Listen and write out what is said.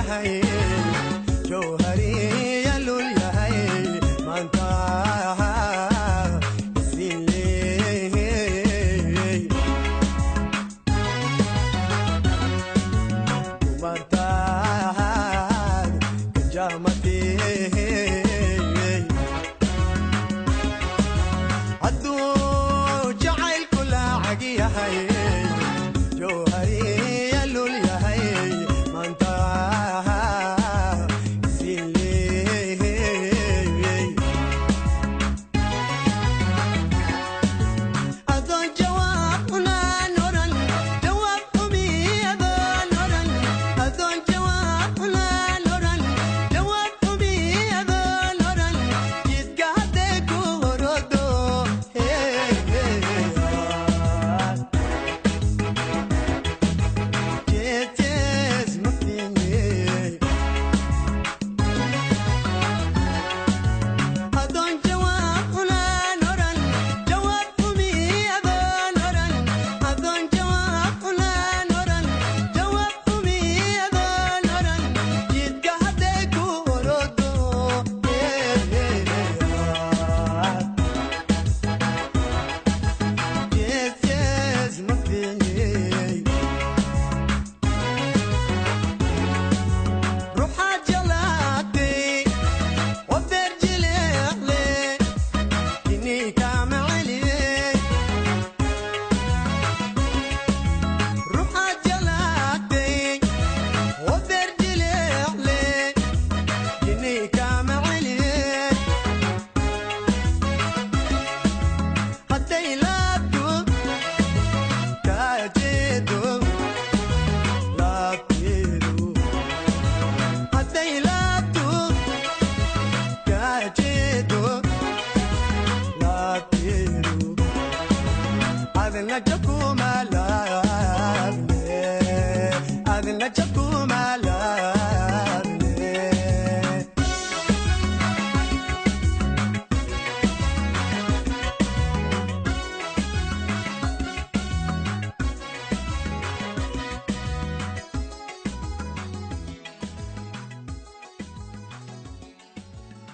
Yahay jawhariya lul yahay maanta isiinley dumartaad kajamatey hadduu jacaylku lacag yahay jawhariya lul yahay maanta isiinley adoon jawaab unaan oran jawaab umiyadoon oran adoon jawaab unaan oran jawaab umiyadoon oran jidka hadday ku horodo. Jees ma fiiney adoon jawaab unaan oran jawaab umiyadoon oran adoon jawaab unaan oran jawaab umiyadoon oran jidka hadday ku horodo. Jees jees ma fiiney ruuxaad jalaatay wabeer jileecle inii kaama celiyey ruuxaad jalaatay wabeer jileecle inii kaama celiyey hadday laabto kaa jeedo laabteedu hadday laabto kaa jeedo laabteedu adna jaku